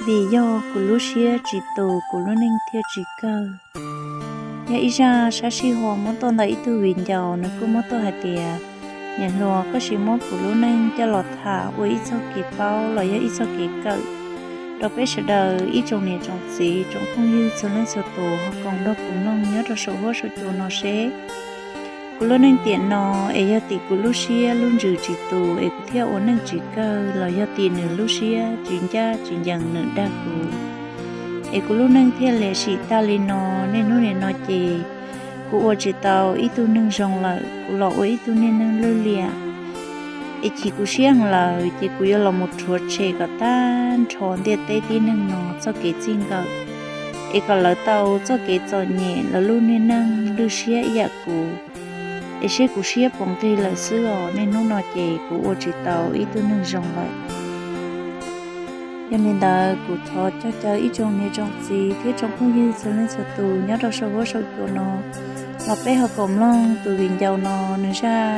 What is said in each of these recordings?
Vim yog kuv lub siab tsis tus, kuv lub neej thiaj tsis kawg. Yog ib zaj sab sij huam muab tuaj ntawm ib tug viv ncaus, nws kuj muab tuaj hais tias, niam hluas, koj sim muab kuv lub neej coj los tham ua ib txoj kev paub los yog ib txoj kev kawm rau peb sawv daws ib tsoom niam tsoom txiv tsoom phooj ywg txhua leej txhua tus ho koom nrog kuv mloog nyob rau saum huab saum cua no seb kuv lub neej tiam no es yog tim kuv lub siab lub ntsws tsis tus es kuv thiaj ua neej tsis kawg, los yog tim nws lub siab tsis ncaj tsis ncees nws dag kuv es kuv lub neej thiaj li sim tag li no. Niaj hnub nim no ces kuv ua tsis tau ib tug neeg zoo lawm, kuv los ua ib tug niag neeg lwj liam. Es chim kuv siab heev lawm ces kuv yuav los mus rhuav tshem kom tag nrho ntiaj teb tib neeg no txoj kev txij nkawm, es kom lawv tau txoj kev txom nyem lawv lub niag neej lwj siab ib yam kuv. Es seb kuv siab puas nqig lawm xwb os, niaj hnub no ces kuv ua tsis tau ib tug neeg zoo lawm. Yog li ntawd kuv thov cog caw ib tsoom niam tsoom txiv thiab tsoom phooj ywg txhua leej txhua tus nyob rau saum huab saum cua no los peb ho koom mloog tus viv ncaus no nws zaj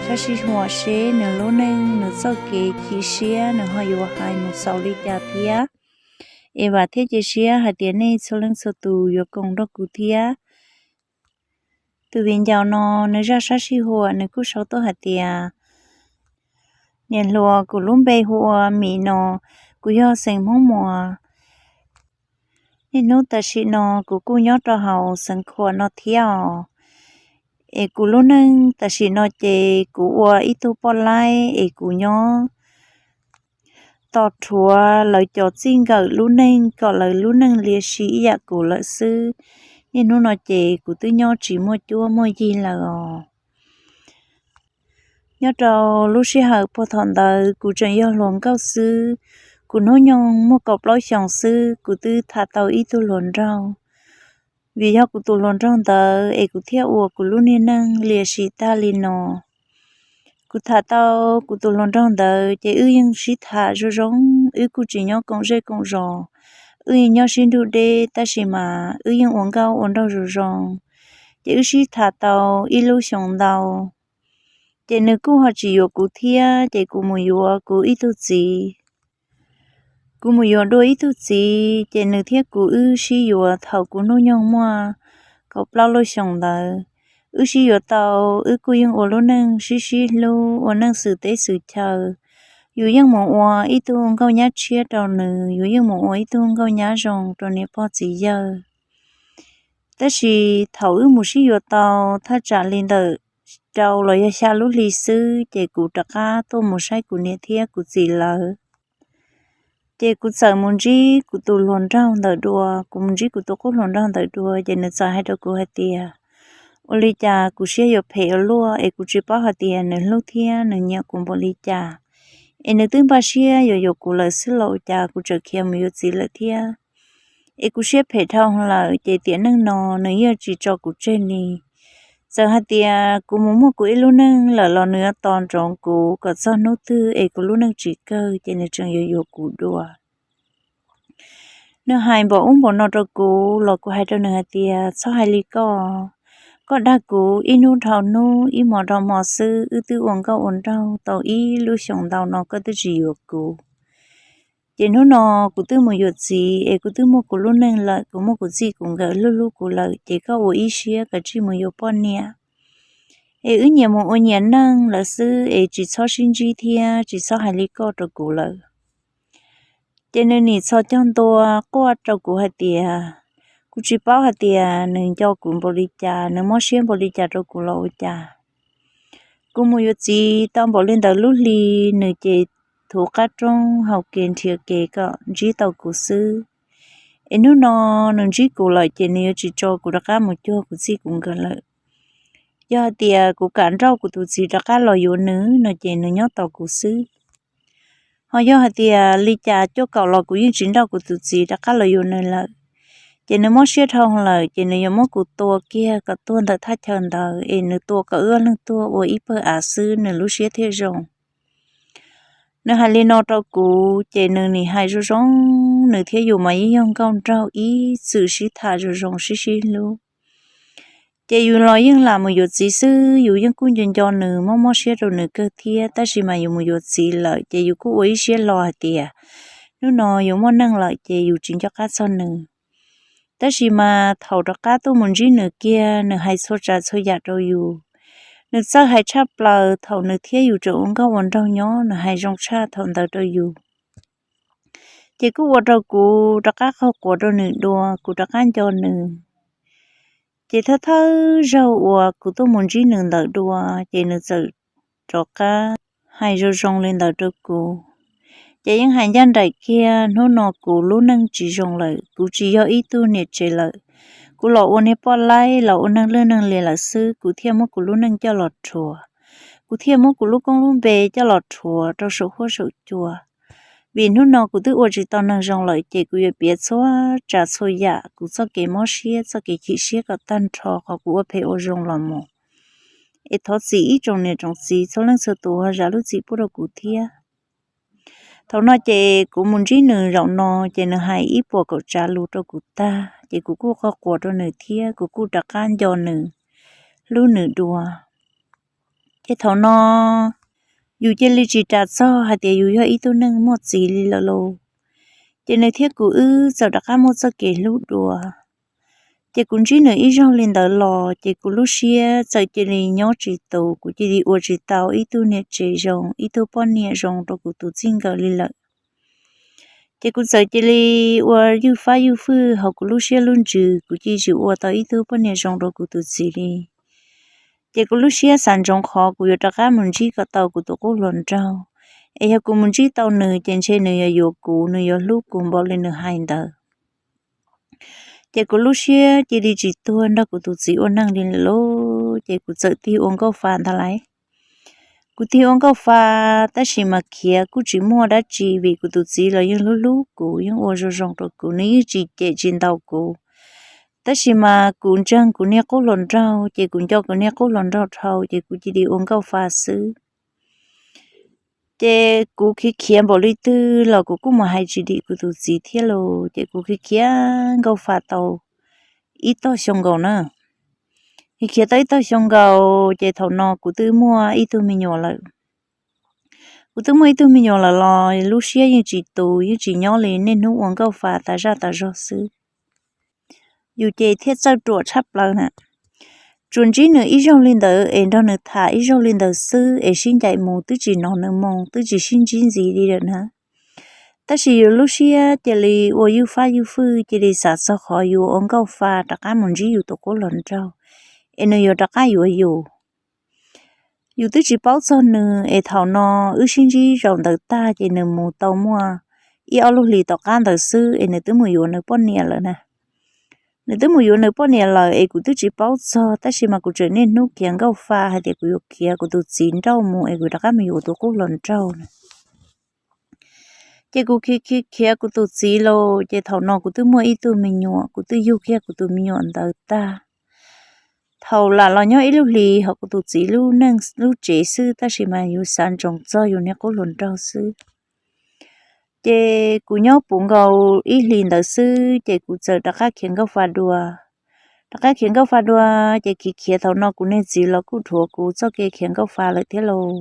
sab sij huam seb nws lub neej nws txoj kev chim siab nws ho yuav hais mus xaus li cas thiab. Es vam thiab cia siab hais tias nej txhua leej txhua tus yuav koom nrog kuv thiab. Tus viv ncaus no nws zaj sab sij huam nws kuj sau tuaj hais tias, niam hluas, kuv lub npe hu ua Mim no, kuv yog xeem Hmoob Muas. Niaj hnub tam sim no kuv kuj nyob rau hauv xeev Khuam no thiab os. Es kuv lub neej tam sim no ces kuv ua ib tug poj laib es kuv nyob tos rhuav lawv cov txij nkawm lub neej kom lawv lub neej liam sim ib yam kuv lawm xwb. Niaj hnub no ces kuv twb nyob tsis muaj cuab muaj yig lawm os. Nyob rau lub sij hawm puag thaum ntawd kuv tseem yog hluas nkauj xwb, kuv hnub nyoog muaj kaum plaub xyoos xwb kuv twb tham tau ib tug hluas nraug. Vim yog kuv tus hluas nraug ntawd es kuv thiaj ua kuv lub niag neej liam sim tag li no. Kuv tham tau kuv tus hluas nraug ntawd ces wb yeej sib tham zoo zoo, wb kuj tsis nyob koom zej koom zos, wb yeej nyob sib nrug deb tab sis mas wb yeej ua nkauj ua nraug zoo zoo, ces wb sib tham tau ib lub xyoos ntau. Ces nws kuj ho tsis yuav kuv thiab ces kuv mus yuav kuv ib tug txiv. Kuv mus yuav dua ib tug txiv ces nws thiab kuv wb sib yuav thaum kuv hnub nyoog muaj kaum plaub lub xyoos ntawd. Wb sib yuav tau, wb kuj yeej ua lub neej sib sib hlub ua neej xwm teb xwm chaw. Yus yeej mus ua ib tug nkauj nyab tshiab rau nws, yus yeej mus ua ib tug nkauj nyab zoo rau niam pog txiv yawg. Tab sis thaum wb mus sib yuav tau thaj tsam li ntawm rau los yog xya lub hli xwb ces kuv rov qab tuaj mus saib kuv niam thiab kuv txiv lawv. Ces kuv txawm mus ntsib kuv tus hluas nraug ntawd dua, kuv mus ntsib kuv tus qub hluas nraug ntawd dua ces nws txawm hais rau kuv hais tias, ua li cas kuv siab yuav phem ua luaj es kuv tsis paub hais tias nws hlub thiab nws nyiam kuv npaum li cas, es nws twb npaj siab yuav yuav kuv lawm xwb los ua cas kuv tseem khiav mus yuav txiv lawm thiab. Es kuv siab phem dhau lawm ces tiam neej no nws yeej tsis tso kuv tseg li. Txawm hais tias kuv mus muaj kuv ib lub neej lawm los nws yuav tos ntsoov kuv kom txog hnub twg es kuv lub neej tsis kawg ces nws tseem yuav yuav kuv dua. Nws hais npaum ub npaum no rau kuv los kuv hais rau nws hais tias, txhob hais li koj. Koj dag kuv ib hnub dhau hnub ib hmo dhau hmo xwb, wb twb ua nkauj ua nraug tau ib lub xyoos ntau no koj twb tsis yuav kuv. Ces hnub no kuv twb mus yuav txiv es kuv twb muaj kuv lub neej lawm, kuv muaj kuv txij kuv nkawm hlub hlub kuv lawm ces koj ua ib siab kav tsij mus yuav poj niam, es wb nyias mus ua nyias neej lawm xwb es tsis txhob sib ntsib thiab tsis txhob hais li koj rau kuv lawm. Ces nws nim txhos caug ntua quaj rau kuv hais tias, kuv tsis paub hais tias nws nco kuv npaum li cas, nws mob siab npaum li cas rau kuv los ua cas. Kuv mus yuav txiv tau npaum li ntawd lub hli, nws ces thuv qab roob haus kev nrhiav kev kom ntsib tau kuv xwb. Es hnub no nws ntsib kuv lawm ces nws yuav tsis tso kuv rov qab mus cuag kuv txij kuv nkawm lawm. Yog hais tias kuv kam nrauj kuv tus txiv rov qab los yuav nws no ces nws nyob tos kuv xwb. Ho yog hais tias li cas cuaj kaum los kuv yeej tsis nrauj kuv tus txiv rov qab los yuav nws lawm. Ces nws mob siab dhau lawm ces nws yuav muab kuv tua kiag kom tuag ntawm thaj chaw ntawd es nws tua kom wb ob leeg tuag ua ib pawg av xwb nws lub siab thiaj zoo. Nws hais li no rau kuv ces nws nim hais zoo zoo, nws thiab yus mas yeej yog nkauj nraug ib txwm sib tham zoo zoo sib sib hlub. Ces yus los yeej lam mus yuav txiv xwb, yus yeej kuj nco nco nws mob mob siab rau nws kawg thiab, tab sis mas yus mus yuav txiv lawm ces yus kuj ua ib siab lo hais tias hnub no yus muaj neej lawm ces yus tsis nco qab txog nws. Tab sis mas thaum rov qab tuaj mus ntsib nws kiag, nws hais txhua tsav txhua yam rau yus. Nws txawj hais tshaj plaws thaum nws thiab yus tseem ua nkauj ua nraug nyob, nws hais zoo tshaj thaum ntawd rau yus. Ces kuj ua rau kuv rov qab qaug quav rau nws dua, kuv rov qab nco nws. Ces thawj thawj zaug uas kuv tuaj mus ntsib nws ntawd dua, ces nws txawm rov qab hais zoo zoo li ntawd rau kuv. Ces yeej hais ncaj nraim kiag, hnub no kuv lub neej tsis zoo lawm, kuv tsis yog ib tug niam tsev lawm. Kuv los ua niag poj laib, los ua neeg lwj neeg liam lawm xwb, kuv thiaj muab kuv lub neej coj los rhuav. Kuv thiaj muab kuv lub koob lub npe coj los rhuav rau saum huab saum cua. Vim hnub no kuv twb ua tsis tau neeg zoo lawm, ces kuv yuav piav txhua tsav txhua yam kuv txoj kev mob siab, txoj kev chim siab kom tag nrho qhov kuv ua phem ua zoo los mus. Es thov txim ib tsoom niam tsoom txiv txhua leej txhua tus ho zam lub txim pub rau kuv thiab. Thaum no ces kuv mus ntsib nws zaum no, ces nws hais ib puas kaum tsav lus rau kuv tag, ces kuv kuj qaug quav rau nws thiab kuv kuj rov qab nco nws, hlub nws dua. Ces thaum no yus cia li tsis ras txog hais tias yus yog ib tug neeg muaj txiv li lawm lauj. Ces nws thiab kuv wb txawm rov qab muaj txoj kev hlub dua. Ces kuv ntsib nws ib zaug li ntawd los, ces kuv lub siab txawm cia li nyob tsis tus, kuv cia li ua tsis tau ib tug niam tsev zoo, ib tug poj niam zoo rau kuv tus txij nkawm li lawm. Ces kuv txawm cia li ua ywj fab ywj fwj hauv kuv lub siab lub ntsws, kuv cia li tsis ua tau ib tug poj niam zoo rau kuv tus txiv li. Ces kuv lub siab xav ntsoov qhov kuv yuav rov qab mus ntsib kom tau kuv tus qub hluas nraug, es yog kuv mus ntsib tau nws ces ntshe nws yuav yuav kuv, nws yuav hlub kuv npaum li nws hais ntawd. Ces kuv lub siab cia li tsis tuag nrog kuv tus txiv ua neeg li lawm lauj, ces kuv txawm tig ua nkauj fa ntag lauj. Kuv tig ua nkauj fa, tab sis mas khiav kuj tsis muaj dab tsi vim kuv tus txiv los yeej hlub hlub kuv, yeej ua zoo zoo rau kuv, nws yeej tsis cem tsis ntaus kuv. Tab sis mas kuv ntseeg kuv niag qub hluas nraug, ces kuv nco kuv niag qub hluas nraug dhau, ces kuv cia li ua nkauj fa xwb. Ces kuv khiav khiav npaum li twg los kuv kuj mus hais tsis dim kuv tus txiv thiab lauj, ces kuv khiav khiav nkauj fa tau ib tog xyoo nkaus na. Khiav khiav tau ib tog xyoo nkaus, ces thaum no kuv twb muaj ib tug me nyuam lawm. Kuv twb muaj ib tug me nyuam lawm los lub siab yeej tsis tus, yeej tsis nyob li, niaj hnub ua nkauj fa tas zaj tas zog xwb. Yus ces thiaj txawj ruam tshaj plaws na. Tsuas ntsib nws ib zaug li ntawd es nrog nws tham ib zaug li ntawd xwb es sib ncaim mus twb tsis hnov nws moo, twb tsis sib ntsib ntxiv li lawm na. Tab sis yus lub siab cia li ua ywj fab ywj fwj, cia li xav txog qhov yus ua nkauj fa rov qab mus ntsib yus tus qub hluas nraug, es nws yuav rov qab yuav yus. Yus twb tsis paub txog nws, es thaum no wb sib ntsib zaum ntawd tag ces nws mus tau muaj ib ob lub hlis tom qab ntawd xwb es nws twb mus yuav nws poj niam lawm na. Nws twb mus yuav nws poj niam lawm es kuv twb tsis paub txog, tab sis mas kuv tseem niaj hnub khiav nkauj fa hais tias kuv yuav khiav kuv tus txiv nrauj mus es kuv rov qab mus yuav tus qub hluas nraug na. Ces kuv khiav khiav khiav kuv tus txiv lauj, ces thaum no kuv twb muaj ib tug me nyuam, kuv twb yug kiag kuv tus me nyuam ntawd tag. Thaum lam los nyob ib lub hlis hauv kuv tus txiv lub neej lub tsev xwb, tab sis mas yus xav ntsoov txog yus niag qub hluas nraug xwb. Ces kuv nyob puv nkaus ib hlis ntawd xwb, ces kuv txawm rov qab khiav nkauj fa dua. Rov qab khiav nkauj fa dua, ces khiav khiav thaum no kuv niag txiv los kuj dhuav kuv txoj kev khiav nkauj fa lawm thiab lauj.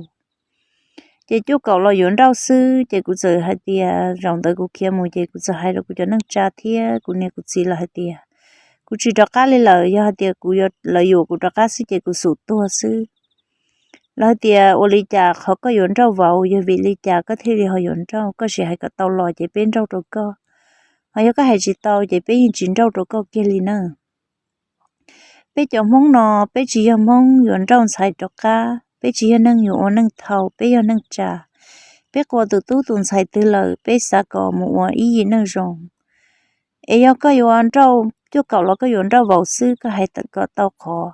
Ces cuaj kaum los yuav nrauj xwb, ces kuv txawm hais tias, zaum ntawd kuv khiav mus ces kuv txawm hais rau kuv cov neej tsa thiab kuv niam kuv txiv lawv hais tias, kuv tsis rov qab li lawm, yog hais tias kuv, lawv yuam kuv rov qab xwb ces kuv xum tuag xwb. Lawv hais tias, ua li cas qhov koj yuav nrauj vauv, yog vim li cas koj thiaj li ho yuav nrauj, koj sim hais kom tau los ces peb nrauj rau koj. Ho yog koj hais tsis tau ces peb yeej tsis nrauj rau koj kiag li na. Peb cov Hmoob no, peb tsis yog Hmoob yuav nrauj ntxhais rov qab, peb tsis yog neeg yuav ua neej thau, peb yog neej tsa. Peb qua tus tub tus ntxhais twg lawm, peb xav kom mus ua ib yim neej zoo. Es yog koj yuav nrauj cuaj kaum los koj yuav nrauj vauv xwb, koj hais kom tau qhov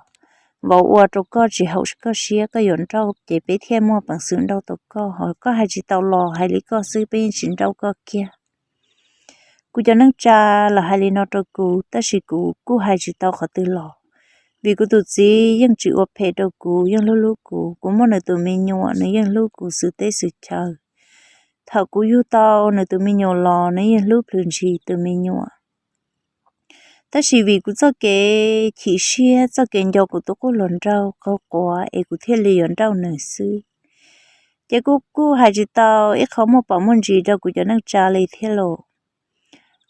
vauv ua rau koj tsis haum koj siab, koj yuav nrauj ces peb thiaj muaj peev xwm nrauj tau koj. Ho koj hais tsis tau los hais li koj xwb, peb yeej tsis nrauj koj kiag. Kuv cov neej tsa lawv hais li no rau kuv, tab sis kuv kuj hais tsis tau qhov twg los, vim kuv tus txiv yeej tsis ua phem rau kuv, yeej hlub hlub kuv. Kuv muaj nws tus me nyuam, nws yeej hlub kuv xwv teb xwv chaw. Thaum kuv yug tau nws tus me nyuam los, nws yeej hlub plhws ntshis tus me nyuam. Tab sis vim kuv txoj kev chim siab, txoj kev nco kuv tus qub hluas nraug qaug quav es kuv thiaj li yuav nrauj nws xwb. Ces kuj kuj hais tsis tau ib qho muaj pom muaj ntsis rau kuv cov neej tsa li thiab los.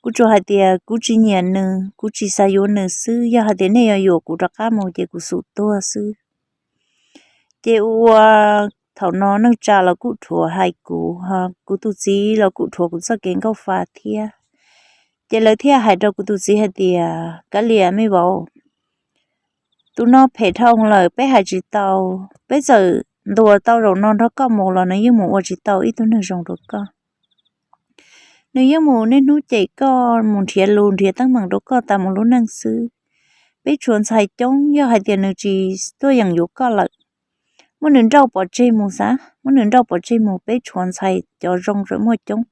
Kuv tsuas hais tias kuv tsis nyiam nws, kuv tsis xav yuav nws xwb, yog hais tias nej yuav yuam kuv rov qab mus ces kuv xum tuag xwb. Ces ua thaum no neej tsa los kuj rhuav hais kuv, kuv tus txiv los kuj rhuav kuv txoj kev nkauj fa thiab. Ces lawv thiaj hais rau kuv tus txiv hais tias, Kav liam me vauv, tus no phem dhau lawm, peb hais tsis tau. Peb txawm ntuas tau zaum no nrog koj mus los nws yeej mus ua tsis tau ib tug neeg zoo rau koj. Nws yeej mus niaj hnub cem koj, mus nrhiav lus nrhiav teeb meem rau koj tas mus lub neej xwb. Peb tshuav ntxhais coob, yog hais tias nws tsis tuaj yeem yuav koj lawm, muab nws nrauj pov tseg mus xav, muab nws nrauj pov tseg mus, peb tshuav ntxhais cov zoo tseem muaj coob.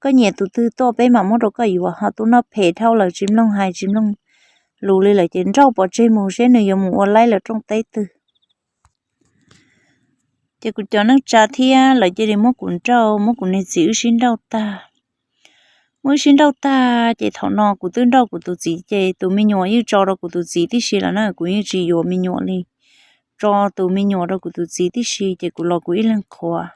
Koj nyiam tus twg tuaj peb mam muab rau koj yuav, ho tus no phem dhau lawm, tsis mloog hais tsis mloog lus li lawm ces nrauj pov tseg mus seb nws yuav mus ua laib lawm rooj teb twg. Ces kuv cov neej tsa thiab lawv cia li muab kuv nrauj, muab kuv niag txiv wb sib nrauj tag. Muab wb sib nrauj tag ces thaum no kuv twb nrauj kuv tus txiv ces tus me nyuam yeej tso rau kuv tus txiv tib si lawm na, kuv yeej tsis yuav me nyuam li. Tso tus me nyuam rau kuv tus txiv tib si ces kuv los kuv ib leeg qhuav.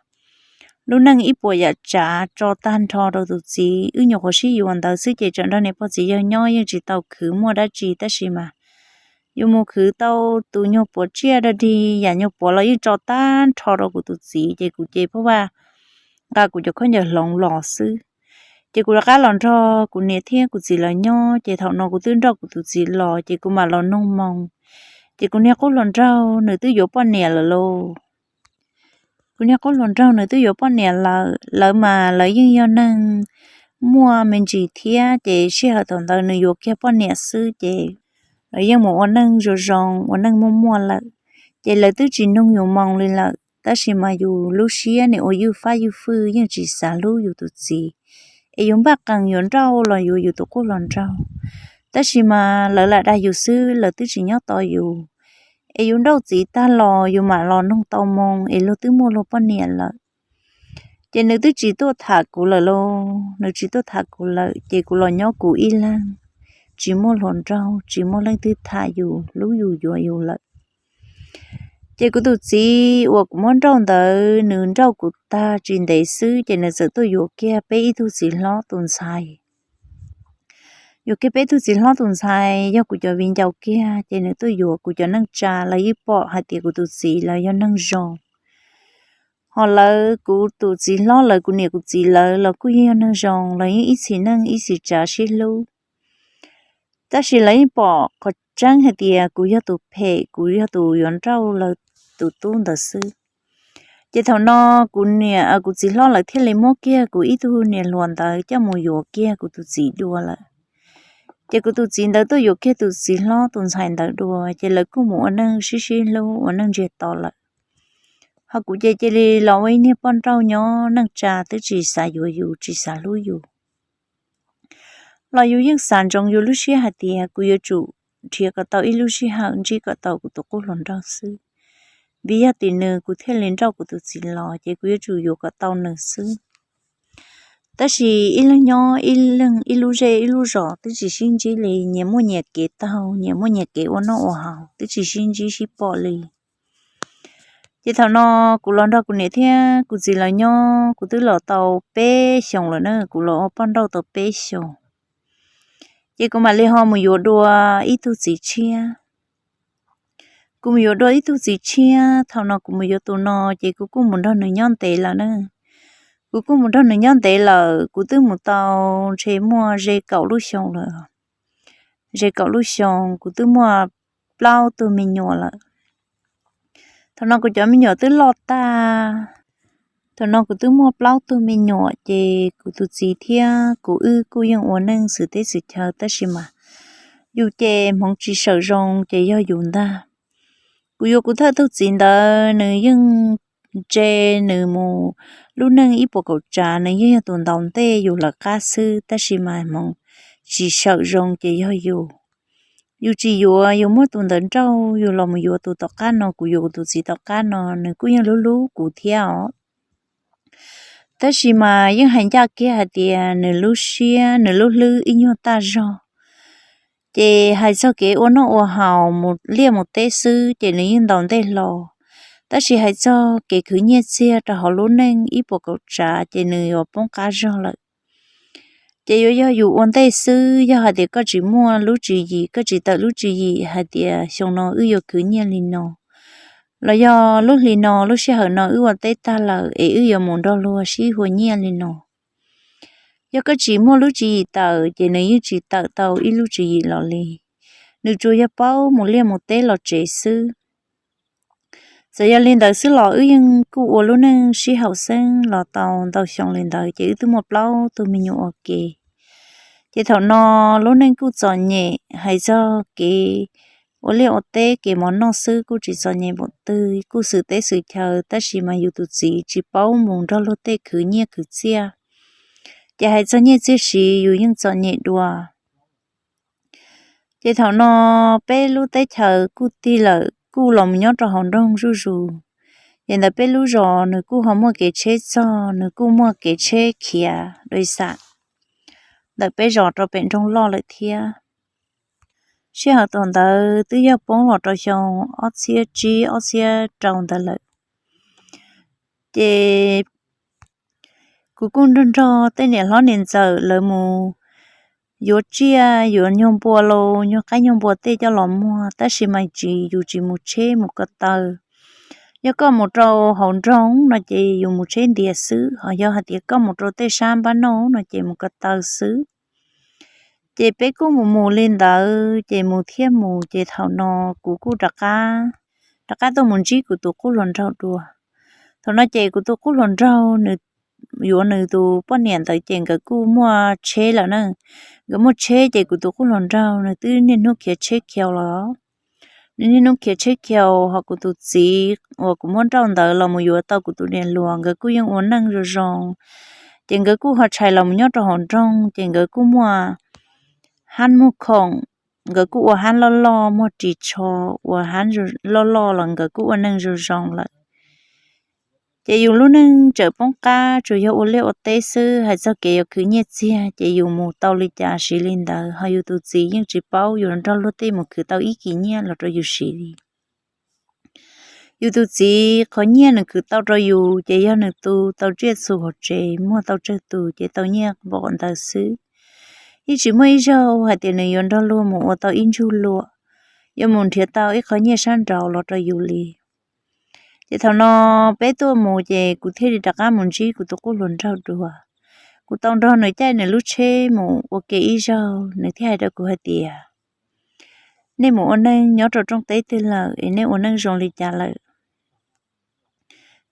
Lub neej ib puas yam tsav tso tag nrho rau tus txiv, wb nyuam qhuav sib yuav ntawd xwb ces tseem nrog niam pog txiv yawg nyob yeej tsis tau khwv muaj dab tsi tab sis mas yus mus khwv tau tus nyuag puav tsiaj dog dig, yam nyuag puav los yeej tso tag nrho rau kuv tus txiv ces kuv ces pab vaj nqa kuv cov khaub ncaws hloov los xwb. Ces kuv rov qab los nrog kuv niam thiab kuv txiv lawv nyob ces thaum no kuv twb nrauj kuv tus txiv los ces kuv mam los noog moo. Ces kuv niag qub hluas nraug nws twb yuav poj niam lawm lauj. Kuv niag qub hluas nraug nws twb yuav poj niam lawm, lawv mas lawv yeej yog neeg muaj me ntsis thiab ces sij hawm thaum ntawd nws yuav kiag poj niam xwb ces lawv yeej mus ua neej zoo zoo, ua neej muaj muaj lawm. Ces lawv twb tsis noog yus moo li lawm, tab sis mas yus lub siab nim ua ywj fab ywj fwj yeej tsis xav hlub yus tus txiv, es yus npaj qees yuav nrauj los yuav yus tus qub hluas nraug. Tab sis mas lawv lam dag yus xwb, lawv twb tsis nyob tos yus. Es yus nrauj txiv tag los yus mam los noog tau moo es luag twb muaj luag poj niam lawm. Ces nws twb tsis tuaj tham kuv lawm lauj, nws tsis tuaj tham kuv lawm ces kuv los nyob kuv ib leeg, tsis muaj hluas nraug, tsis muaj leej twg tham yus, hlub yus yuav yus lawm. Ces kuv tus txiv uas kuv muab nrauj ntawd nws nrauj kuv tag tsis ntev xwb ces nws txawm tuaj yuav kiag peb ib tug txiv hlob tus ntxhais. Yuav kiag peb tug txiv hlob tus ntxhais yog kuv cov viv ncaus kiag ces nws tuaj yuav kuv cov neej tsa, lawv yeej pom hais tias kuv tus txiv lawv yog neeg zoo. Ho lawv kuv tus txiv hlob lawv, kuv niam kuv txiv lawv los kuj yeej yog neeg zoo, lawv yeej ib txhis neej ib txhis tsav sib hlub. Tab sis lawv yeej pom qhov tseeb hais tias kuv yog tus phem, kuv yog tus yuav nrauj lawv tus tub ntawd xwb. Ces thaum no kuv niam kuv txiv hlob lawv thiaj li muab kiag kuv ib tug niam hluas ntawd coj mus yuav kiag kuv tus txiv dua lawm. Ces kuv tus txiv ntawd tuaj yuav kiag tus txiv hlob tus ntxhais ntawd dua, ces lawv kuj mus ua neej sib sib hlub ua neej ntsiag to lawm. Ho kuv ces cia li los ua ib niag poj nrauj nyob, neej tsa twb tsis xav yuav yus, tsis xav hlub yus. Los yus yeej xav ntsoov yus lub siab hais tias kuv yuav tsum nrhiav kom tau ib lub sij hawm ntsib kom tau kuv tus qub hluas nraug xwb, vim yog tim nws kuv thiaj li nrauj kuv tus txiv los, ces kuv yuav tsum yuav kom tau nws xwb. Tab sis ib leeg nyob ib leeg, ib lub zej ib lub zos twb tsis sib ntsib li, nyias muaj nyias kev taug, nyias muaj nyias kev ua noj ua haus, twb tsis sib ntsib sib pom li. Ces thaum no kuv los nrog kuv niam thiab kuv txiv lawv nyob, kuv twb los tau peb xyoos lawm na, kuv los ua poj nrauj tau peb xyoos. Ces kuv mam li ho mus yuav dua ib tug txiv tshiab. Kuv mus yuav dua ib tug txiv tshiab, thaum no kuv mus yuav tus no ces kuv kuj mus nrog nws nyob ntev lawm na. Kuv kuj mus nrog nws nyob ntev lawm, kuv twb mus tau ntshe muaj ze kaum lub xyoo lawm. Ze kaum lub xyoo kuv twb muaj plaub tug me nyuam lawm. Thaum no kuv cov me nyuam twb loj tag. Thaum no kuv twb muaj plaub tug me nyuam ces kuv tus txiv thiab kuv wb kuj yeej ua neej xwm teb xwm chaw tab sis mas yus ces hmoov tsis sawm zoo ces yog yus ntag. Kuv yuav kuv thawj tug txiv ntawd nws yeej ntse, nws mus lub neej ib puas kaum tsav, nws yeej yog tus ntaus ntej yus lawv qab xwb tab sis mas hmoov tsis sawm zoo ces yog yus. Yus tsis yuav, yus muab tus ntawd nrauj, yus los mus yuav tus tom qab no, kuv yuav kuv tus txiv tom qab no, nws kuj yeej hlub hlub kuv thiab os. Tab sis mas yeej hais ncaj kiag hais tias nws lub siab nws lub hlwb ib nyuag tag zog. Ces hais txog kev ua noj ua haus mus liaj mus teb xwb ces nws yeej ntaus ntej hlo. Tab sis hais txog kev khwv nyiaj txiag rau hauv lub neej ib puas kaum tsav ces nws yuav poob qab zog lawm. Ces yuav yog yus ua ntej xwb, yog hais tias koj tsis muaj lub tswv yim, koj tsis tawm lub tswv yim hais tias xyoo no wb yuav khwv nyiaj li no, los yog lub hli no lub sij hawm no wb ua teb tag lawm es wb yuav mus nrog luag sib hua nyiaj li no. Yog koj tsis muaj lub tswv yim tawm ces nws yeej tsis tawm tau ib lub tswv yim los li. Nws tsuas yog paub mus liaj mus teb los tsev xwb. Txawm yog li ntawd xwb los wb yeej kuj ua lub neej sib haum xeeb los tau ntau xyoo li ntawd ces wb twb muaj plaub tug me nyuam ua ke. Ces thaum no lub neej kuj txom nyem, hais txog kev ua liaj ua teb kev mov noj xwb kuj tsis txom nyem npaum twg, kuj xwm teb xwm chaw, tab sis mas yus tus txiv tsis paub mus nrog luag tej khwv nyiaj khwv txiaj. Ces hais txog nyiaj txiag siv yus yeej txom nyem dua. Ces thaum no peb lub teb chaws kuj tig lawm, kuj los mus nyob rau hauv nroog zuj zus. Ces ntawm peb lub zos nws kuj ho muaj kev tsheb txog, nws kuj muaj kev tsheb khiav dua xam ntawm peb zos rau pem nroog loj lawm thiab. Sij hawm thaum ntawd twb yog poob los rau xyoo ob txhiab tsib ob txhiab rau ntawd lawm. Ces kuv kuj nrog nrog tej niam hlob niam ntxawm lawv mus yuav tsiaj, yuav nyuag npua los nyuag qaib nyuag npua tej coj los muag, tab sis mas tsis, yus tsis mus tsheb mus ko taw. Yog koj mus rau hauv nroog no ces yus mus tsheb ntiav xwb, ho yog hais tias koj mus rau tej sab npab noj no ces mus ko taw xwb. Ces peb kuj mus mus li ntawd, ces mus thiab mus, ces thaum no kuv kuj rov qab, rov qab tuaj mus ntsib kuv tus qub hluas nraug dua. Thaum no ces kuv tus qub hluas nraug nws yuav nws tus poj niam ntawd ces nkawd kuj muaj tsheb lawm na. Nkawd muaj tsheb ces kuv tus qub hluas nraug nws twb niaj hnub khiav tsheb khiaus los. Nws niaj hnub khiav tsheb khiaus, ho kuv tus txiv uas kuv muab nrauj ntawd los mus yuav tau kuv tus niam hluas, nkawd kuj yeej ua neej zoo zoo. Ces nkawd kuj ho tshais los mus nyob rau hauv nroog, ces nkawd kuj muaj hab muag khoom, nkawd kuj ua hab loj loj, muag ris tsho, ua hab loj loj los nkawd kuj ua neej zoo zoo lawm. Ces yus lub neej tseem poob qab tsuas yog ua liaj ua teb xwb, hais txog kev yuav khwv nyiaj txiag ces yus mus tau li cas siv li ntawd, ho yus tus txiv yeej tsis paub yus nrog luag tej mus khwv tau ib kis nyiaj los rau yus siv li. Yus tus txiv qhov nyiaj nws khwv tau rau yus ces yog nws tu tau tsiaj txhu hauv tsev, muag tau tsawg tus ces tau nyiaj npaum ntawd xwb. Yeej tsis muaj ib zaug hais tias nws yuav nrog luag mus ua tau ib ntsug luam, yuav mus nrhiav tau ib qhov nyiaj sab nraud los rau yus li. Ces thaum no peb tuaj mus ces kuv thiaj li rov qab mus ntsib kuv tus qub hluas nraug dua. Kuv tau nrog nws caij nws lub tsheb mus ua ke ib zaug, nws thiaj hais rau kuv hais tias, nej mus ua neej nyob rau rooj teb twg lawm es nej ua neej zoo li cas lawm?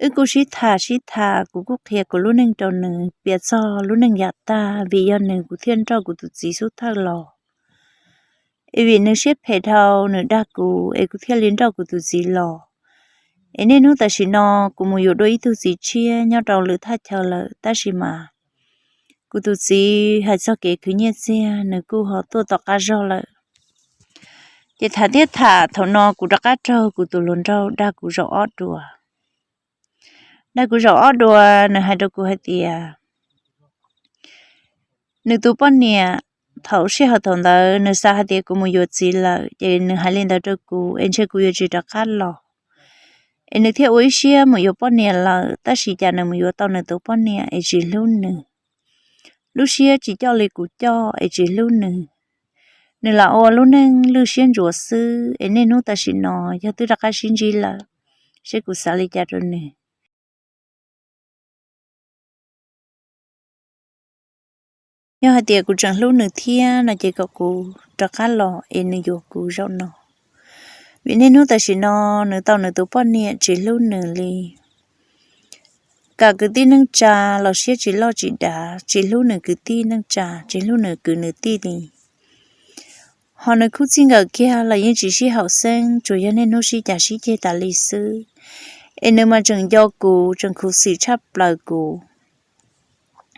Wb kuj sib tham sib tham, kuv kuj qhia kuv lub neej rau nws, piav txog lub neej yav tag, vim yog nws kuv thiaj nrauj kuv tus txiv xub thawj los. Es vim nws siab phem dhau, nws dag kuv es kuv thiaj li nrauj kuv tus txiv los. Es niaj hnub tam sim no kuv mus yuav dua ib tug txiv tshiab nyob rau lwm thaj chaw lawm, tab sis mas kuv tus txiv hais txog kev khwv nyiaj txiag nws kuj ho tuaj tom qab zog lawm. Ces tham thiab tham, thaum no kuv rov qab raug kuv tus hluas nraug dag kuv zaum ob dua. Dag kuv zaum ob dua, nws hais rau kuv hais tias, nws tus poj niam, thaum sij hawm thaum ntawd nws xav hais tias kuv mus yuav txiv lawm, ces nws hais li ntawd rau kuv es ntshe kuv yuav tsis rov qab los. Es nws thiaj ua ib siab mus yuav poj niam lawm, tab sis cas nws mus yuav tau nws tus poj niam es tsis hlub nws. Lub siab tsis coj li kuv coj es tsis hlub nws. Nws lam ua lub neej lwj siab ntsuav xwb, es niaj hnub tam sim no yog twb rov qab sib ntsib lawm, seb kuv xav li cas rau nws. Yog hais tias kuv tseem hlub nws thiab no ces kom kuv rov qab los es nws yuav kuv zaum no. Vim niaj hnub tam sim no nws tau nws tus poj niam tsis hlub nws li. Kam kwv tij neej tsa los siab tsis loj tsis dav, tsis hlub nws kwv tij neej tsa, tsis hlub nws kwv nws tij li. Ho nws khub txij nkawm kiag los yeej tsis sib haum xeeb, tsuas yog niaj hnub sib cav sib ceg tas li xwb. Es nws mas tseem nco kuv, tseem khuv xim tshaj plaws kuv.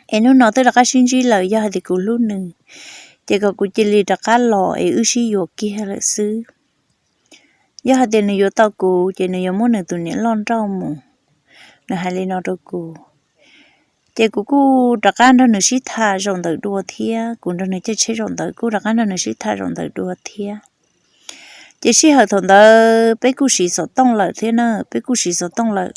Es hnub no twb rov qab sib ntsib lawm, yog hais tias kuv hlub nws, ces kom kuv cia li rov qab los es wb sib yuav kiag lawm xwb. Yog hais tias nws yuav tau kuv ces nws yuav muab nws tus niam loj nrauj mus. Nws hais li no rau kuv. Ces kuv kuj rov qab nrog nws sib tham zaum ntawm dua thiab, kuv nrog nws caij tsheb zaum ntawd kuj rov qab nrog nws sib tham zaum ntawd dua thiab. Es sij hawm thaum ntawd peb kuj siv xov tooj lawm thiab na, peb kuj siv xov tooj lawm.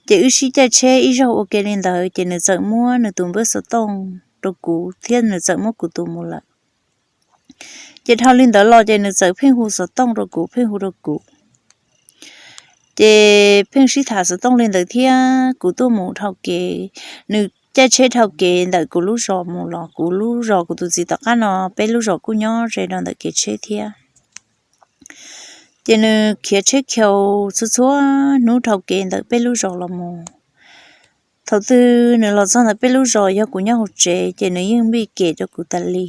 Ces wb sib caij tsheb ib zaug ua ke li ntawd ces nws txawm muab nws tus npawb xov tooj rau kuv thiab nws txawm muab kuv tus mus lawm. Ces dhau li ntawd los ces nws txawm pheej hu xov tooj rau kuv, pheej hu rau kuv. Ces pheej sib tham xov tooj li ntawd thiab kuv tuaj mus dhau kev, nws caij tsheb dhau kev ntawm kuv lub zos mus los kuv lub zos kuv tus txiv tom qab no, peb lub zos kuj nyob ze rau ntawm kev tsheb thiab. Ces nws khiav tsheb chaw txhua txhua hnub dhau kev ntawm peb lub zos los mus. Thaum twg nws los txog ntawm peb lub zos yog kuv nyob hauv tsev ces nws yeej npij kev rau kuv tas li.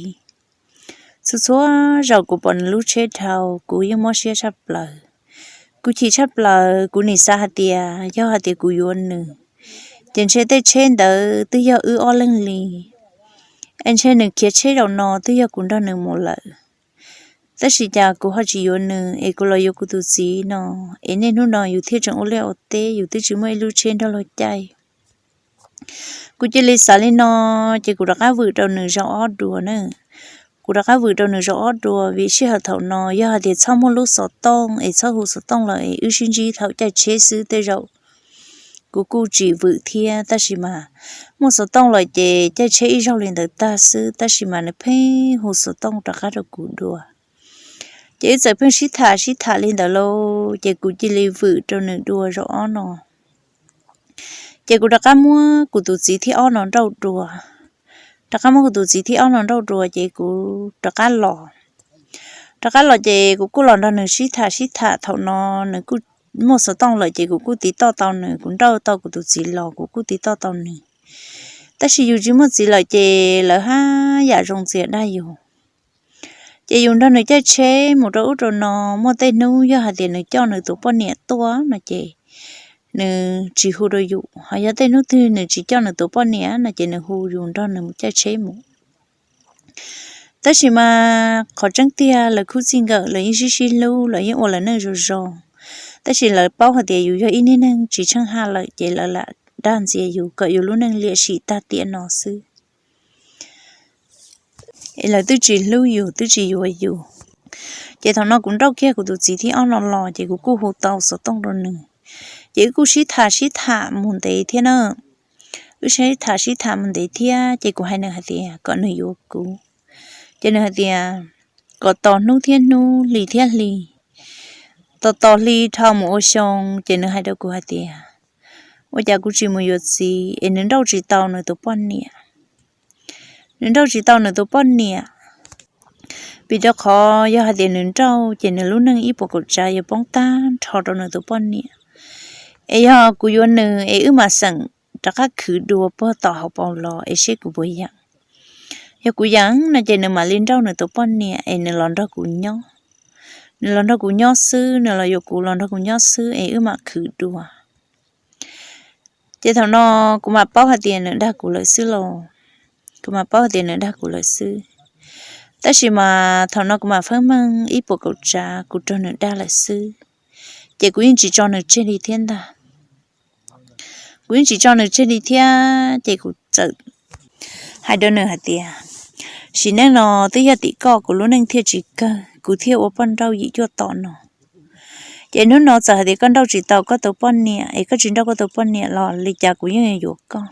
Txhua txhua zaus kuv pom nws lub tsheb dhau kuv yeej mob siab tshaj plaws. Kuv chim tshaj plaws, kuv nim xav hais tias yog hais tias kuv yuav nws, ces ntshe tej tsheb ntawd twb yog wb ob leeg li, es ntshe nws khiav tsheb zaum no twb yog kuv nrog nws mus lawm. Tab sis cas kuv ho tsis yuav nws es kuv los yuav kuv tus txiv no, es niaj hnub no yus thiaj tseem ua liaj ua teb, yus twb tsis muaj ib lub tsheb nrog luag caij. Kuv cia li xav li no, ces kuv rov qab vwm rau nws zaum ob dua na. Kuv rov qab vwm rau nws zaum ob dua vim sij hawm thaum no yog hais tias txhob muaj lub xov tooj es txhob hu xov tooj lawm es wb sib ntsib thaum caij tsheb xwb tej zaum kuv kuj tsis vwm thiab. Tab sis mas muaj xov tooj lawm ces caij tsheb ib zaug li ntawd tag xwb, tab sis mas nws pheej hu xov tooj rov qab rau kuv dua. Ces wb txawm pheej sib tham sib tham li ntawd lauj, ces kuv cia li vwm rau nws dua zaum ob no. Ces kuv rov qab muab kuv tus txiv thib ob no nrauj dua. Rov qab muab kuv tus txiv thib ob no nrauj dua ces kuv rov qab los. Rov qab los ces kuv kuj los nrog nws sib tham sib tham, thaum no nws kuj muaj xov tooj lawm ces kuv kuj tiv toj tau nws, kuv nrauj tau kuv tus txiv los kuv kuj tiv toj tau nws. Tab sis yus tsis muaj txiv lawm ces lawv haj yam zoo ntxias dag yus. Ces yus nrog nws caij tsheb mus rau ub rau no, muaj tej hnub yog hais tias nws coj nws tus poj niam tuaj no ces nws tsis hu rau yus, ho yog tej hnub twg nws tsis coj nws tus poj niam no ces nws hu yus nrog nws mus caij tsheb mus. Tab sis mas qhov tseeb tiag lawv khub txij nkawm lawv yeej sib sib hlub, lawv yeej ua lawv neej zoo zoo. Tab sis lawv paub hais tias yus yog ib niag neeg tsis tsheej haj lawm ces lawv lam dag ntxias yus kom yus lub neej liam sim tag tiam no xwb. Es lawv twb tsis hlub yus twb tsis yuav yus. Ces thaum no kuv nrauj kiag kuv tus txiv thib ob no los ces kuv kuj hu tau xov tooj rau nws. Ces wb kuj sib tham sib tham mus ntev thiab na. Wb sib tham sib tham mus ntev thiab ces kuv hais nws hais tias kom nws yuav kuv. Ces nws hais tias kom tos hnub thiab hnub, hli thiab hli. Tos tos hli dhau mus ua xyoo ces nws hais rau kuv hais tias, ua cas kuv tsis mus yuav txiv es nws nrauj tsis tau nws tus poj niam. Nws nrauj tsis tau nws tus poj niam, vim rau qhov yog hais tias nws nrauj ces nws lub neej ib puas kaum tsav yuav poob tag nrho rau nws tus poj niam. Es yog kuv yuav nws es wb mam xeem rov qab khwv dua puag tom hauv paus los es seb kuv puas yeem. Yog kuv yeem no ces nws mam li nrauj nws tus poj niam es nws los nrog kuv nyob. Nws los nrog kuv nyob xwb, nws los yuav kuv los nrog kuv nyob xwb es wb mam khwv dua. Ces thaum no kuv mam paub hais tias nws dag kuv lawm xwb los. Kuv mam paub hais tias nws dag kuv lawm xwb. Tab sis mas thaum no kuv mam feeb meej ib puas kaum tsav kuv raug nws dag lawm xwb. Ces kuv yeej tsis tso nws tseg li thiab ntag. Kuv yeej tsis tso nws tseg li thiab ces kuv txawm hais rau nws hais tias, sim neej no twb yog tim koj kuv lub neej thiaj tsis kawg kuv thiaj ua poj nrauj yim cuaj tom no. Ces hnub no txawm hais tias koj nrauj tsis tau koj tus poj niam es koj tsis nrauj koj tus poj niam los li cas kuv yeej yuav koj.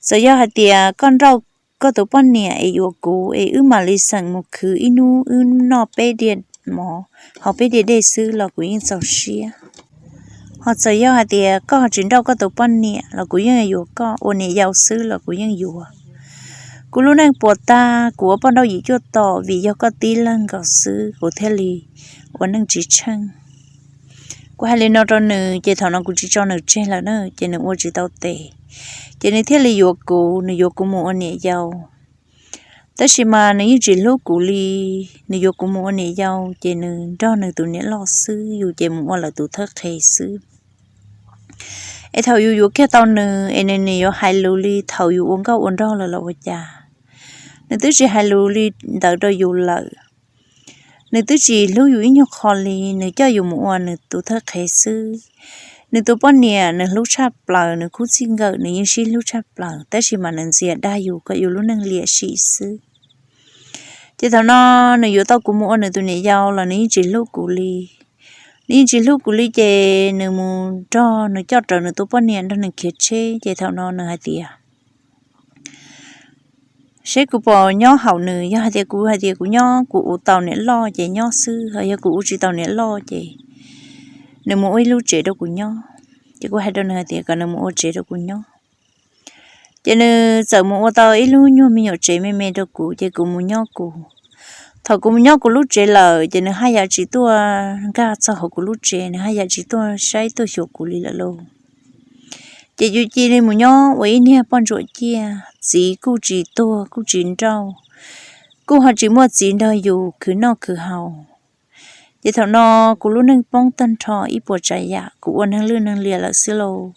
Txawm yog hais tias koj nrauj koj tus poj niam es yuav kuv es wb mam li xeem mus khwv ib hnub wb noj peb diav mov, haus peb diav dej xwb los kuv yeej txaus siab. Ho txawm yog hais tias koj ho tsis nrauj koj tus poj niam los kuv yeej yuav koj, ua niam yau xwb los kuv yeej yuav. Kuv lub neej puas tag kuv ua poj nrauj yim cuaj tom vim yog koj tib leeg nkaus xwb kuv thiaj li ua neej tsis tsheej. Kuv hais li no rau nws ces thaum no kuv tsis tso nws tseg lawm na, ces nws ua tsis tau tes. Ces nws thiaj li yuav kuv, nws yuav kuv mus ua niam yau. Tab sis mas nws yeej tsis hlub kuv li, nws yuav kuv mus ua niam yau ces nws nrog nws tus niam loj xwb, yus ces mus ua lawv tus thawj qhev xwb. Es thaum yus yuav kiag tau nws es nws nim yuav hais lus li thaum yus ua nkauj ua nraug lawm los ua cas? Nws twb tsis hais lus li ntawd rau yus lawm. Nws twb tsis hlub yus ib nyuag qho li, nws coj yus mus ua nws tus thawj qhev xwb. Nws tus poj niam nws hlub tshaj plaws, nws khub txij nkawm nws yeej sib hlub tshaj plaws, tab sis mas nws ntxias dag yus kom yus lub neej liam sim xwb. Ces thaum no nws yuav tau kuv mus ua nws tus niam yau los nws yeej tsis hlub kuv li. Nws yeej tsis hlub kuv li ces nws mus nrog nws coj raws nws tus poj niam nrog nws khiav tsheb, ces thaum no nws hais tias, seb kuv puas nyob haum nws, yog hais tias kuv hais tias kuv nyob kuv ua tau niam loj ces nyob xwb, ho yog kuv ua tsis tau niam loj ces nws mus ua ib lub tsev rau kuv nyob. Ces kuv hais rau nws hais tias kom nws mus ua tsev rau kuv nyob. Ces nws txawm mus ua tau ib lub nyuag me nyuam tsev me me rau kuv, ces kuv mus nyob kuv. Thaum kuv mus nyob kuv lub tsev lawm ces nws haj yam tsis tuaj nkag txog hauv kuv lub tsev, nws haj yam tsis tuaj saib tuaj xyuas kuv li lawm lauj. Ces yus cia li mus nyob ua ib niag poj ntsuam ciaj, txiv kuj tsis tuag kuj tsis nrauj, kuj ho tsis muaj txiv nrog yus khwv noj khwv haus. Ces thaum no kuv lub neej poob tag nrho ib puas tsav yam, kuv ua neeg lwj neeg liam lawm xwb lauj.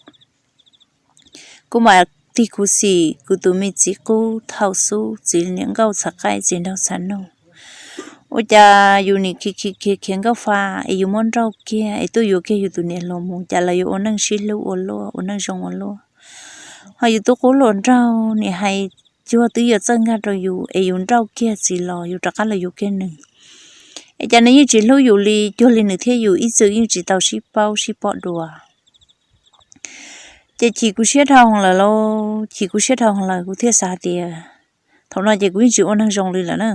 Kuv mam tig khuv xim kuv tus me txiv qub thaum xub, txiv niam nkauj txhav qaib txiv nraug txhav nuj. Ua cas yus nim khiav khiav khiav khiav nkauj fa es yus muab nrauj kiag es tuaj yuav kiag yus tus niam hluas mus, cas los yus ua neej sib hlub ua luaj, ua neej zoo ua luaj, ho yus tus qub hluas nraug nim hais cuag twb yuav txawj nkag rau yus es yus nrauj kiag txiv los yus rov qab los yuav kiag nws. Es cas nws yeej tsis hlub yus li, cuag li nws thiab yus ib txwm yeej tsis tau sib paub sib pom dua. Ces chim kuv siab dhau lawm lauj, chim kuv siab dhau lawm, kuv thiaj xav hais tias, thaum no ces kuv yeej tsis ua neeg zoo li lawm na.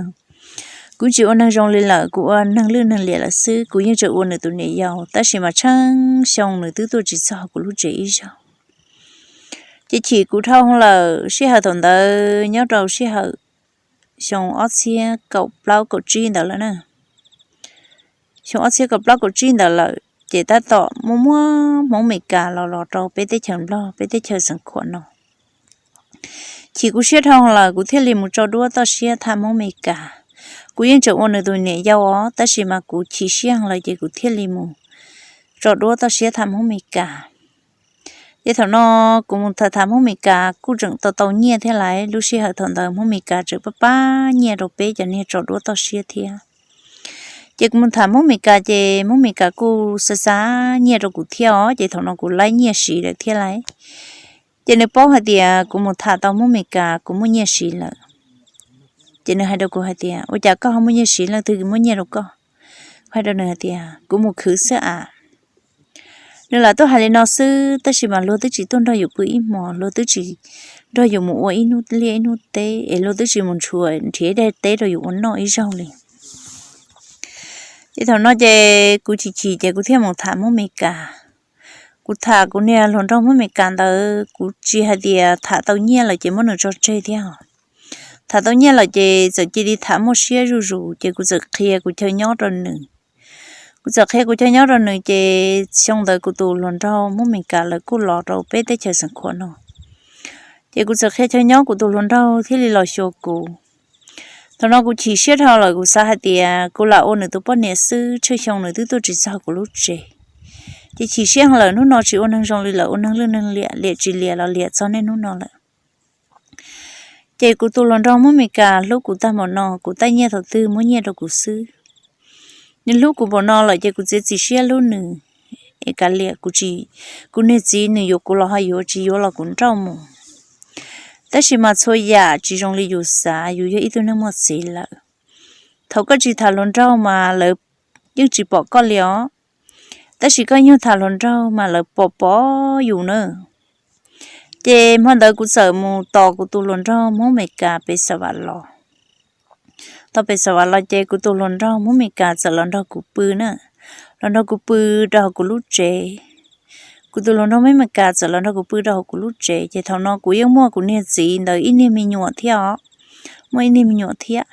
Kuv tsis ua neeg zoo li lawm, kuv ua neeg lwj neeg liam lawm xwb, kuv yeej tseem ua nws tus niam yau, tab sis mas tsheej xyoo nws twb tuaj tsis txog kuv lub tsev ib zaug. Ces chim kuv dhau lawm, sij hawm thaum ntawd nyob rau sij hawm xyoo ob txhiab kaum plaub kaum tsib ntawd lawm na. Xyoo ob txhiab kaum plaub kaum tsib ntawd lawm, ces tab tom muaj muaj Hmoob Mes Kas los los rau peb teb chaws Nplog, peb teb chaws Xeev Khuam no. Chim kuv siab dhau lawm, kuv thiaj li mus tso duab toj siab tham Hmoob Mes Kas. Kuv yeej tseem ua nws tus niam yau os, tab sis mas kuv chim siab lawm ces kuv thiaj li mus tso duab toj siab tham Hmoob Mes Kas. Ces thaum no kuv mus tham tham Hmoob Mes Kas kuj tseem tau tau nyiaj thiab lauj, lub sij hawm thaum ntawd Hmoob Mes Kas tseem pab pab nyiaj rau peb cov niag tso duab toj siab thiab. Ces kuv mus tham Hmoob Mes Kas ces Hmoob Mes Kas kuj xa xa nyiaj rau kuv thiab os, ces thaum no kuv laib nyiaj siv lawm thiab lauj. Ces nws paub hais tias kuv mus tham tau Hmoob Mes Kas kuv muaj nyiaj siv lawm. Ces nws hais rau kuv hais tias, ua cas koj ho muaj nyiaj siv, leej twg muab nyiaj rau koj? Kuv hais rau nws hais tias, kuv mus khwv xwb as. Nws lam tuaj hais li no xwb, tab sis mas luag twb tsis tuaj nrog yus pw ib hmos, luag twb tsis nrog yus mus ua ib hnub liaj ib hnub teb, es luag twb tsis mus nrhiav daim teb rau yus ua noj ib zaug li. Ces thaum no ces kuv chim chim ces kuv thiaj mus tham Hmoob Mes Kas. Kuv tham kuv niag hluas nraug Hmoob Mes Kas ntawd, kuv tsis hais tias tham tau nyiaj lawm ces muab nws tso tseg thiab. Tham tau nyiaj lawm ces txawm cia li tham muaj siab zuj zus, ces kuv txawm qhia kuv chaw nyob rau nws. Kuv txawm qhia kuv chaw nyob rau nws, ces xyoo ntawd kuv tus hluas nraug Hmoob Mes Kas lawv kuj los rau peb teb chaws Xeev Khuam no. Ces kuv txawm qhia chaw nyob, kuv tus hluas nraug thiaj li los xyuas kuv. Thaum no kuv chim siab dhau lawm, kuv xav hais tias kuv lam ua nws tus poj niam xwb, tsheej xyoo nws twb tuaj tsis txog kuv lub tsev. Ces chim siab lawm, hnub no tsis ua neeg zoo li lawm, ua neeg lwj neeg liam, liam tsis liam los liam txog niaj hnub no lawm. Ces kuv tus hluas nraug Hmoob Mes Kas hlub kuv tag npaum no, kuv tab nyiaj thaum twg muab nyiaj rau kuv xwb. Nws hlub kuv npaum no lawm ces kuv txiav txim siab hlub nws, es kav liam kuv tsis, kuv niag txiv nws yuav kuv los ho yuav, tsis yuav los kuv nrauj mus. Tab sis mas txhua yam tsis zoo li yus xav, yus yog ib tug neeg muaj txiv lawm. Thaum koj tsis tham hluas nraug mas lawv yeej tsis pom koj li os, tab sis koj nyuag tham hluas nraug mas lawv pom pom yus na. Ces hmo ntawd kuv txawm mus tos kuv tus hluas nraug Hmoob Mes Kas pem Xa Vam Los. Tau pem Xa Vam Los ces kuv tus hluas nraug Hmoob Mes Kas txawm los nrog kuv pw na, los nrog kuv pw rau hauv kuv lub tsev. Kuv tus hluas nraug Hmoob Mes Kas txawm los nrog kuv pw rau hauv kuv lub tsev, ces thaum no kuv yeej muaj kuv niag txiv ntawd ib niag me nyuam thiab os, muaj ib niag me nyuam thiab.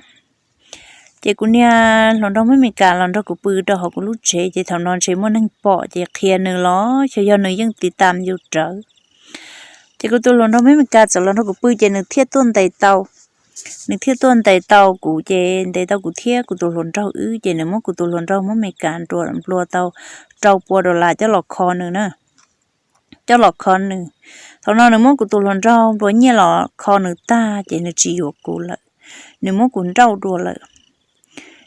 Ces kuv niag hluas nraug Hmoob Mes Kas los nrog kuv pw rau hauv kuv lub tsev, ces thaum no ntshe muaj neeg pom ces qhia nws los xyov yog nws yeej tiv tam yus rawv. Ces kuv tus hluas nraug Hmoob Mes Kas txawm los nrog kuv pw ces nws thiaj tuaj ntes tau, nws thiaj tuaj ntes tau kuv, ces ntes tau kuv thiab kuv tus hluas nraug wb, ces nws muab kuv tus hluas nraug Hmoob Mes Kas nruam nplua tau rau pua dollar coj los kho nws na, coj los kho nws. Thaum no nws muab kuv tus hluas nraug nplua nyiaj los kho nws tag ces nws tsis yuav kuv lawm, nws muab kuv nrauj dua lawm.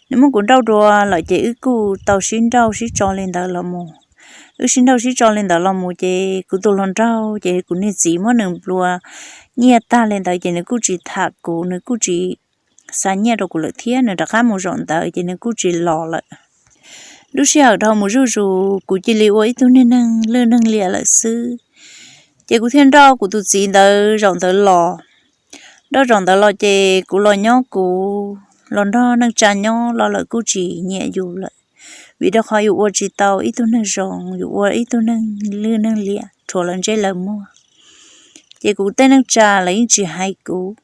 Nws muab kuv nrauj dua lawm ces wb kuj tau sib nrauj sib tso li ntawd los mus. Wb sib nrauj sib tso li ntawd los mus ces kuv tus hluas nraug ces kuv niag txiv muab nws nplua nyiaj tag li ntawd ces nws kuj tsis tham kuv, nws kuj tsis xa nyiaj rau kuv lawm thiab, nws rov qab mus zaum ntawd ces nws kuj tsis los lawm. Lub sij hawm dhau mus zuj zus kuv cia li ua ib tug niag neeg lwj neeg liam lawm xwb. Ces kuv thiaj nrog kuv tus txiv ntawd zaum ntawd los. Nrog zaum ntawd los ces kuv los nyob kuv, los nrog neej tsa nyob los lawv kuj tsis nyiam yus lawm, vim rau qhov yus ua tsis tau ib tug neeg zoo, yus ua ib tug neeg lwj neeg liam rhuav lawv ntsej lawv muag. Ces kuv tej neej tsa lawv yeej tsis hais kuv,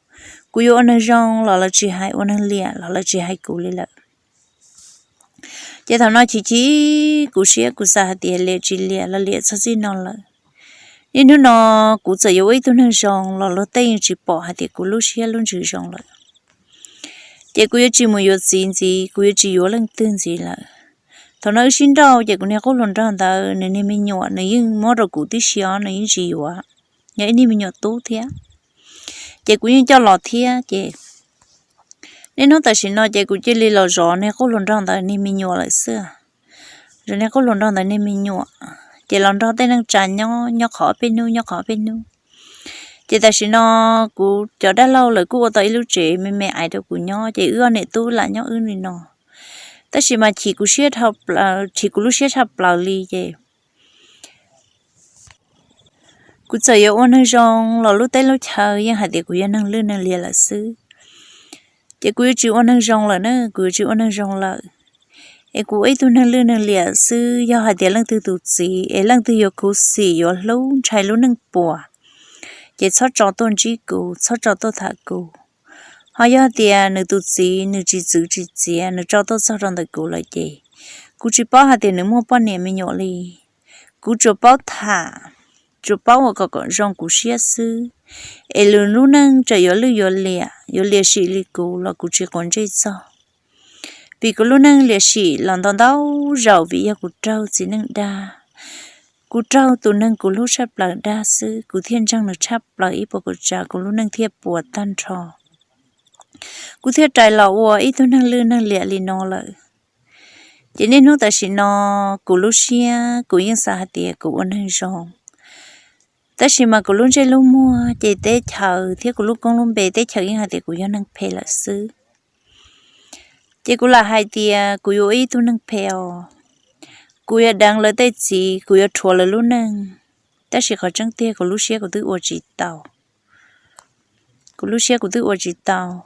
kuv yuav ua neeg zoo los lawv tsis hais, ua neeg liam los lawv tsis hais kuv li lawm. Ces thaum no chim chim kuv siab, kuv xav hais tias liam tsis liam los liam txog txij no lawm. Niaj hnub no kuv txawm yuav ua ib tug neeg zoo los luag tej yeej tsis pom hais tias kuv lub siab lub ntsws zoo lawm. Ces kuv yuav tsis mus yuav txiv ntxiv, kuv yuav tsis yuav leej twg ntxiv lawm. Thaum no wb sib nrauj ces kuv niag qub hluas nraug ntawd nws niag me nyuam nws yeej muab rau kuv tib si os, nws yeej tsis yuav, yog ib niag me nyuam tub thiab. Ces kuv yeej coj los thiab ces niaj hnub tam sim no ces kuv cia li los zov niag qub hluas nraug ntawd niag me nyuam lawm xwb. Zov niag qub hluas nraug ntawd niag me nyuam, ces los nrog tej neej tsa nyob, nyob qhov peb hnub, nyob qhov peb hnub. Ces tam sim no kuv cov dab laug lawv kuj ua tau ib lub tsev me me aiv rau kuv nyob, ces wb ob niam tub lam nyob wb li no. Tab sis mas chim kuv siab dhau plaws, chim kuv lub siab tshaj plaws li ces kuv txawm yuav ua neeg zoo los lub teb lub chaw yeej hais tias kuv yog neeg lwj neeg liam lawm xwb. Ces kuv yuav tsis ua neeg zoo lawm na, kuv yuav tsis ua neeg zoo lawm. Es kuv ua ib tug neeg lwj neeg liam xwb, yog hais tias leej twg tus txiv es leej twg yuav khuv xim yuav hlub ntshai lub neej puas, ces txhob tso tuaj ntsib kuv, txhob tso tuaj tham kuv. Ho yog tias nws tus txiv nws tsis txwv tsis txiav, nws tso tuaj txog rau ntawm kuv lawm ces kuv tsis paub hais tias nws muaj poj niam me nyuam li. Kuv tsuas paub tham, tsuas paub ua kom kom zoo kuv siab xwb. Es lwm lub neej txawm yuav lwj yuav liam, yuav liam sim li kuv los kuv tsis quav ntsej txog. Vim kuv lub neej liam sim los ntau ntau zaus vim yog kuv raug txiv neej dag. Kuv raug tus neeg kuv hlub tshaj plaws dag xwb, kuv thiaj ntseeg nws tshaj plaws ib puas kaum tsav, kuv lub neej thiaj puas tag nrho. Kuv thiaj rais los ua ib tug neeg lwj neeg liam li no lawm. Ces niaj hnub tam sim no kuv lub siab kuv yeej xav hais tias kuv ua neeg zoo, tab sis mas kuv lub ntsej lub muag ces teb chaws thiab kuv lub koob lub npe teb chaws yeej hais tias kuv yog neeg phem lawm xwb. Ces kuv lam hais tias kuv yuav ua ib tug neeg phem os, kuv yuav deev lawv tej txiv, kuv yuav rhuav lawv lub neej. Tab sis qhov tseeb tiag kuv lub siab kuv twb ua tsis tau, kuv lub siab kuv twb ua tsis tau.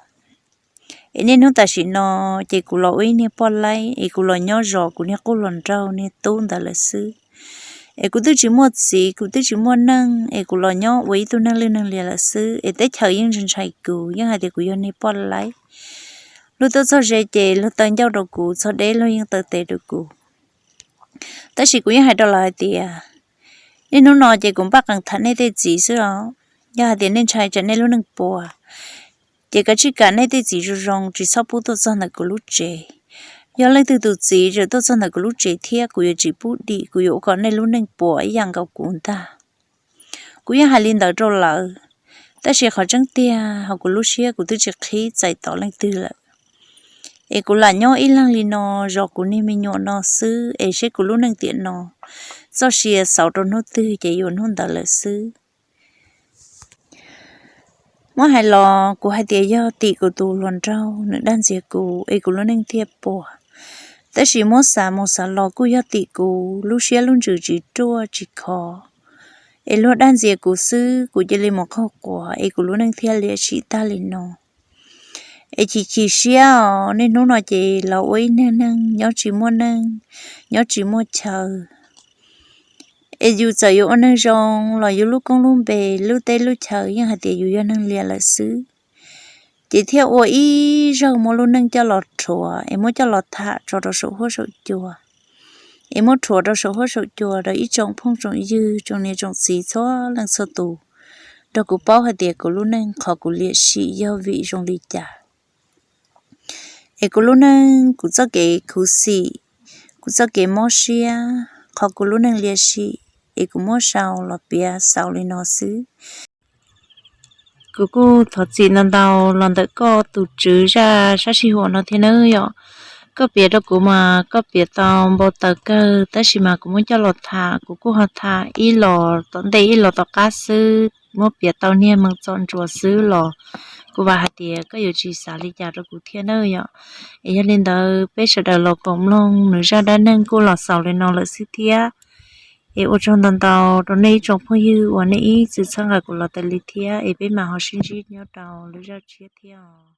Es niaj hnub tam sim no ces kuv los ua ib niag poj laib es kuv los nyob zov kuv niag qub hluas nraug niag tub ntawd lawm xwb. Es kuv twb tsis muaj txiv, kuv twb tsis muaj neej, es kuv los nyob ua ib tug neeg lwj neeg liam lawm xwb. Es teb chaws yeej ntshai ntshai kuv, yeej hais tias kuv yog niag poj laib. Luag tuaj txog ze ces luag taw ncauj rau kuv, txog deb luag yeej taw tes rau kuv. Tab sis kuv yeej hais rau lawv hais tias, niaj hnub no ces kuv npaj qees tham nej tej txiv xwb os. Yog hais tias nej ntshai tsam nej lub neej puas, ces kav tsij kam nej tej txiv zoo zoo, tsis txhob pub tuaj txog ntawm kuv lub tsev. Yog leej twg tus txiv tseem tuaj txog ntawm kuv lub tsev thiab, kuv yuav tsis pub dim, kuv yuav ua kom nej lub neej puas ib yam nkaus kuv ntag. Kuv yeej hais li ntawd rau lawv, tab sis qhov tseeb tiag hauv kuv lub siab kuv twb tsis qhib txais tos leej twg lawm. Es kuv lam nyob ib leeg li no, zov kuv niag me nyuam no xwb, es seb kuv lub neej tiam no txoj sia xauv rau hnub twg ces yuav hnub ntawd lawm xwb. Muab hais los kuv hais tias yog tim kuv tus hluas nraug nws dag ntxias kuv es kuv lub neej thiaj puas. Tab sis muab xav mus xav los kuj yog tim kuv lub siab lub ntsws tsis ruaj tsis khov, es luag dag ntxias kuv xwb kuv cia li mus qaug quas es kuv lub neej thiaj liam sim tag li no. Es chim chim siab os, niaj hnub no ces los ua ib niag neeg nyob tsis muaj neej, nyob tsis muaj chaw. Es yus txawm yuav ua neeg zoo los yus lub koob lub npe, lub teb lub chaw yeej hais tias yus yog neeg liam lawm xwb. Ces thiaj ua ib zaug muab lub neej coj los rhuav es muab coj los tham tso rau saum huab saum cua, es muab rhuav rau saum huab saum cua rau ib tsoom phooj tsoom ywg tsoom niam tsoom txiv txhua leej txhua tus, rau kuv paub hais tias kuv lub neej qhov kuv liam sim yog vim zoo li cas. Es kuv lub neej kuv txoj kev khuv xim, kuv txoj kev mob siab, qhov kuv lub neej liam sim, es kuv muab sau los piav xaus li no xwb. Kuv kuj thov txim ntau ntau los ntawm koj tus tswv zaj sab sij huam no thiab nawb yom. Koj piav rau kuv mas koj piav tau npau taws kawg, tab sis mas kuv muab coj los tham kuv kuj ho tham ib los tom ntej ib los tom qab xwb, muab piav tau niag mees txom ntsuas xwb los kuv kuv vam hais tias koj yuav tsis xav li cas rau kuv thiab nawb yom. Es yog li ntawd peb sawv daws los koom mloog nws zaj dab neeg kuj los xaus li no lawm xwb thiab. Es ua tsaug ntau ntau rau nej ib tsoom phooj ywg uas nej ib txwm txhawb nqa kuv los tas li thiab, es peb mam ho sib ntsib nyob rau lwm zaj tshiab thiab.